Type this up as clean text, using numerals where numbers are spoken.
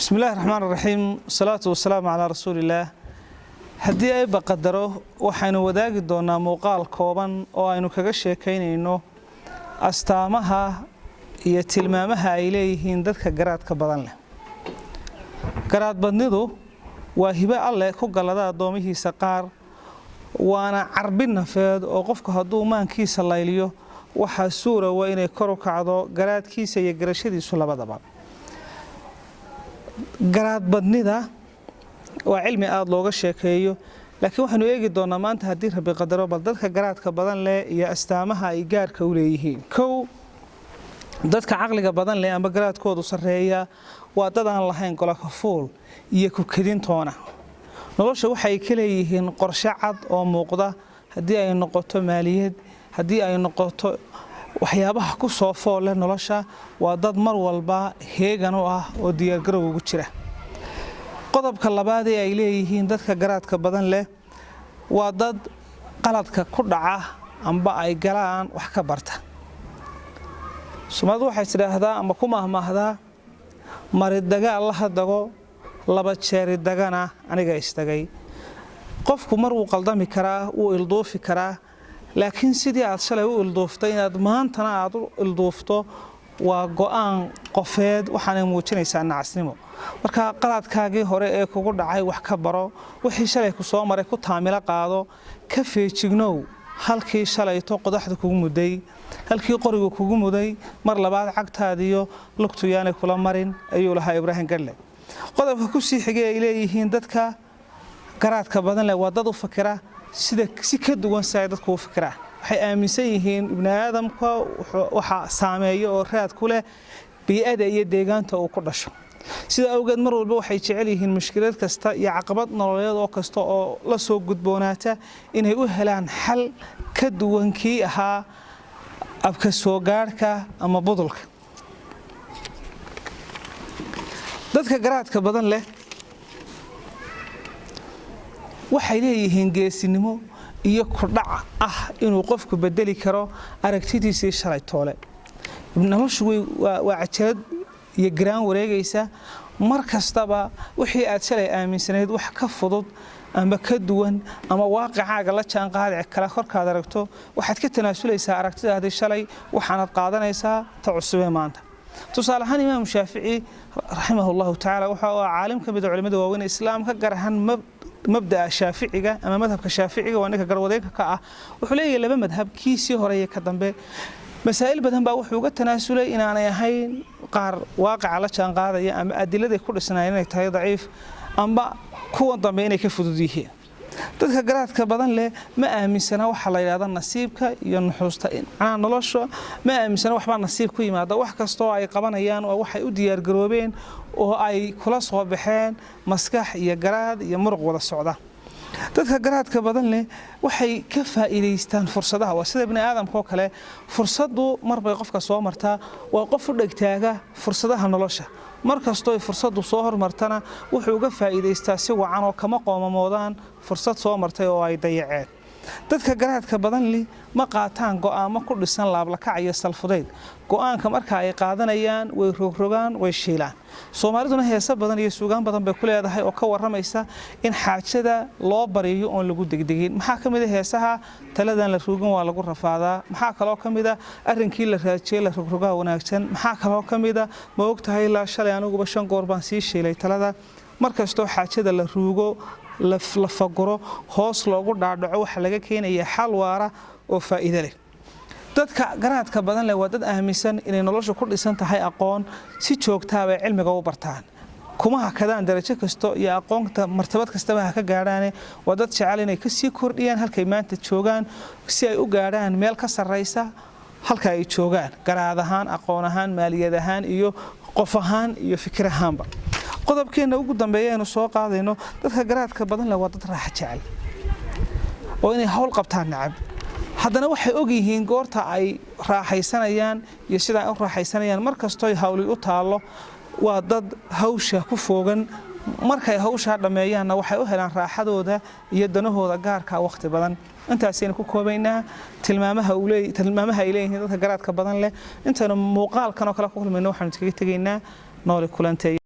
Bismi illahi raxmaan raxiim, wasalaatu wasalaamu calaa rasuuliillaah. Haddii ay baqadaro, waxaynu wadaagi doonaa muuqaal kooban oo aynu kaga sheekaynayno astaamaha iyo tilmaamaha ay leeyihiin dadka garaadka badan leh. Garaadbadnidu waa hibo Alleh ku gallada addoomihiisa qaar, waana carbi nafeed oo qofku hadduu maankiisa layliyo, waxaa suurawa inay kor u kacdo garaadkiisa iyo garashadiisu labadaba. Garaadbadnida waa cilmi aada looga sheekeeyo, laakiin waxaynu eegi doonaa maanta, haddii Rabbi qadaro, bal dadka garaadka badan leh iyo astaamaha ay gaarka u leeyihiin. Kow, dadka caqliga badan leh ama garaadkoodu sarreeya waa dad aan lahayn golokafuul iyo kukadintoona. Nolosha waxay ka leeyihiin qorshe cad oo muuqda, haddii ay noqoto maaliyad, haddii ay noqoto waxyaabaha ku soo foolle nolosha. Waa dad mar walba heegan u ah oo diyaargarow ugu jira. Qodobka labaad ee ay leeyihiin dadka garaadka badan leh waa dad qaladka ku dhaca amba ay galaan wax ka barta. Soomaalidu waxay tidhaahdaa ama ku mahmaahdaa: "Maridaga Allaha dago, laba jeeri dagana aniga istagay." Qofku mar wuu qaldami karaa, wuu ilduufi karaa, laakiin sidii aad shalay u ilduuftay inaad maantana aad u ilduufto waa go'aan qofeed, waxaanay muujinaysaa nacasnimo. Marka qaladkaagii hore ee kugu dhacay wax ka baro, wixii shalay ku soo maray ku taamilo qaado, ka feejignow halkii shalayto qodaxda kugu muday, halkii qorigu kugu muday mar labaad cagtaadiyo lugtu yaanay kula marin, ayuu lahaa Ibraahim Gadhle. Qodobka ku sii xigay ay leeyihiin dadka garaadka badan leh waa dad u fakira sida si ka duwan si ay dadku u fikiraan. Waxay aaminsan yihiin ibni aadamka waxa saameeya oo raad ku leh bii'ada iyo deegaanta uu ku dhasho. Sida awgeed, mar walba waxay jecel yihiin mushkilad kasta iyo caqabad nololeed oo kasta oo la soo gudboonaata inay u helaan xal ka duwan kii ahaa abka soo gaadhka ama budulka. Dadka garaadka badan leh waxay leeyihiin geesinimo iyo kudhac ah inuu qofku bedeli karo aragtidiisii shalay toole. Noloshu waa cajalad iyo garaan wareegaysa. Mar kastaba wixii aad shalay aaminsanayd wax ka fudud ama ka duwan ama waaqicaaga la jaan qaadi kala korkaad aragto, waxaad ka tanaasulaysaa aragtidaadii shalay, waxaanad qaadanaysaa ta cusubee maanta. Tusaale ahaan, Imaamu Shaafici raximahu llahu tacaala waxa uu caalim ka mid a culimada waaweyn Islaamka, gaar ahaan mabda'a Shaaficiga ama madhabka Shaaficiga waa ninka garwadeenka ka ah. Wuxuu leeyahay laba madhab, kiisii hore iyo ka dambe. Masaa'il badan baa wuxuu uga tanaasulay inaanay ahayn qaar waaqica la jaan qaadaya ama adiladay ku dhisnaayeen inay tahay daciif amba kuwan dambe inay ka fudud yihiin. Dadka garaadka badan leh ma aaminsana waxa la yidhahda nasiibka iyo nuxuusta, macnaha nolosha ma aaminsana waxbaa nasiib ku yimaada. Wax kastoo ay qabanayaan waa waxay u diyaargaroobeen oo ay kula soo baxeen maskax iyo garaad iyo muruq wada socda. Dadka garaadka badan leh waxay ka faa'iidaystaan fursadaha. Waa sida bini aadamka oo kale, fursaddu marbay qofka soo martaa. Waa qof u dhegtaaga fursadaha nolosha. Mar kastoo fursaddu soo hormartana, wuxuu uga faa'iidaystaa si wacan oo kama qoomamoodaan fursad soo martay oo ay dayaceen. Dadka garaadka badan leh ma qaataan go'aamo ku dhisan laablakac iyo salfudayd. Go'aanka marka ay qaadanayaan way rogrogaan, way shiilaan. Soomaaliduna heese badan iyo suugaan badan bay ku leedahay oo ka waramaysa in xaajada loo bariyo oon lagu degdegin. Maxaa ka mid a heesaha? "Taladan la ruugin waa lagu rafaadaa." Maxaa kaloo ka mid a? "Arrinkii la raajiyey la rogrogaa wanaagsan." Maxaa kaloo ka mid a? "Ma og tahay, ilaa shalay aniguba shan goor baan sii shiilay talada." Mar kastoo xaajada la ruugo, la faguro, hoos loogu dhaadhaco, waxaa laga keenaya xal waara oo faa'iido leh. Dadka garaadka badan leh waa dad aaminsan inay noloshu ku dhisan tahay aqoon. Si joogtaabay cilmiga u bartaan, kuma hakadaan darajo kasto iyo aqoonta martabad kastaba ha ka gaadhaane. Waa dad jecel inay kasii kordhiyaan halkay maanta joogaan, si ay u gaadhaan meel ka sarraysa halka ay joogaan, garaad ahaan, aqoon ahaan, maaliyad ahaan iyo qof ahaan iyo fikir ahaanba. Qodobkeenna ugu dambeeya aynu soo qaadayno: dadka garaadka badan leh waa dad raaxa jecel oo inay hawl qabtaan nacab. Haddana waxay og yihiin goorta ay raaxaysanayaan iyo sida ay u raaxaysanayaan. Mar kastoo hawli u taallo, waa dad hawsha ku foogan. Markay hawshaa dhammeeyaanna, waxay u helaan raaxadooda iyo danahooda gaarka wakhti badan. Intaasaynu ku koobaynaa tilmaamaha ay leeyihiin dadka garaadka badan leh. Intaynu muuqaalkan oo kale ku kulmayno, waxaanu iskaga tegaynaa nooli kulantay.